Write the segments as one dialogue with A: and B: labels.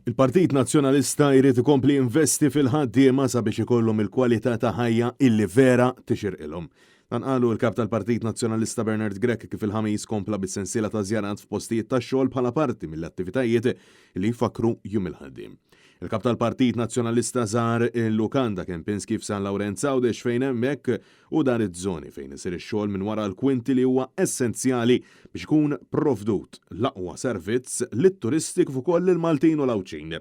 A: Il-Partit Nazzjonalista jrid ikompli jinvesti fil-ħaddiema sabiex ikollhom il-kwalità ta' ħajja illi vera tixirqilhom. Dan qalu l-Kap tal-Partit Nazzjonalista Bernard Grech kif il-Ħamis kompla bis-sensiela ta' żjarat f'postijiet tax-xogħol bħala parti mill-attivitajiet li jfakkru Jum il-Ħaddiem. Il-Kap tal-Partit Nazzjonalista żar il-lukanda Kempinski f'San Lawrenz Għawdex fejn hemmhekk u dar iż-żoni fejn isir ix-xogħol minn wara l-kwinti li huwa essenzjali biex ikun provdut l-aqwa servizz lit-turisti kif ukoll lill-Maltin u l-Għawdxin.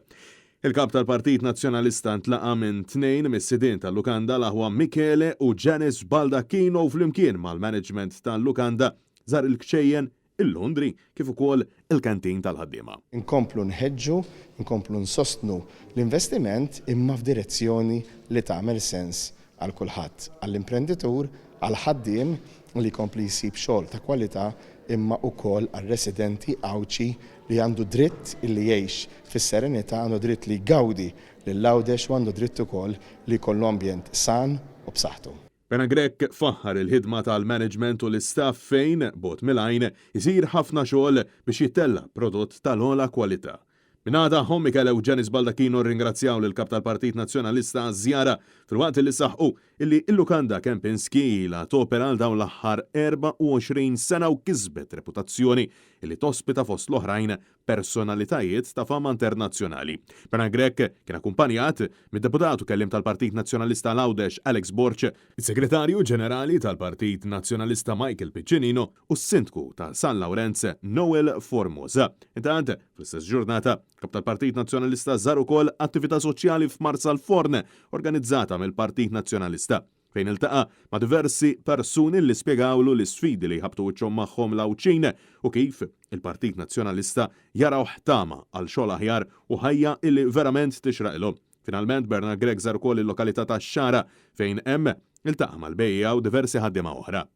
A: Il-Kap tal-Partit Nazzjonalista ntlaqa' minn tnejn mis-sidien tal-lukanda l-aħwa Michele u Janice Baldacchino u flimkien mal-management tal-lukanda żar il-kċejjen il-laundry kif ukoll il-canteen tal-ħaddiema.
B: Inkomplu nħeġġu, inkomplu nsostnu l-investiment imma f'direzzjoni li tagħmel sens għal kulħadd, għall-imprenditur, għall-ħaddiem li jkompli jsib xogħol ta' kwalità imma wkoll għar-residenti Għawdxi li għandu dritt li jgħix fis-serenità, għandu dritt li jgawdi lil Għawdex u għandu dritt ukoll li jkollu ambjent san u b'saħħtu.
A: Pena Grech faħħar il-ħidma tal-management u l-istaff fejn, bogħod mill-għajn, isir ħafna xogħol biex jittella' prodott tal-ogħla kwalità. Min-naħa tagħhom, Michele u Janice Baldacchino rringrazzjaw lill-Kap tal-Partit Nazzjonalista għaż-żjara filwaqt li saħqu illi l-lukanda Kempinski ilha topera għal dawn l-aħħar 24 sena u kisbet reputazzjoni illi tospita fost l-oħrajn personalitajiet ta' fama internazzjonali. Bernard Grech kien akkumpanjat mid-Deputat u Kelliem tal-Partit Nazzjonalista għal Għawdex Alex Borg, is-Segretarju Ġenerali tal-Partit Nazzjonalista Michael Piccinino u s-Sindku ta' San Lawrenz Noel Formosa. Intant, fl-istess ġurnata, Kap tal-Partit Nazzjonalista żar ukoll attività soċjali f'Marsalforn organizzata mill-Partit Nazzjonalista. fejn iltaqa' ma' diversi persuni li spjegawlu l-isfidi li jħabbtu wiċċhom magħhom l-Għawdxin u kif il-Partit Nazzjonalista jarawh tama għal xogħol aħjar u ħajja illi verament tixraqilhom. Finalment Bernard Grech żar ukoll il-lokalità tax-Xagħra fejn hemm iltaqa' mal-bejjiegħa u diversi ħaddiema oħra.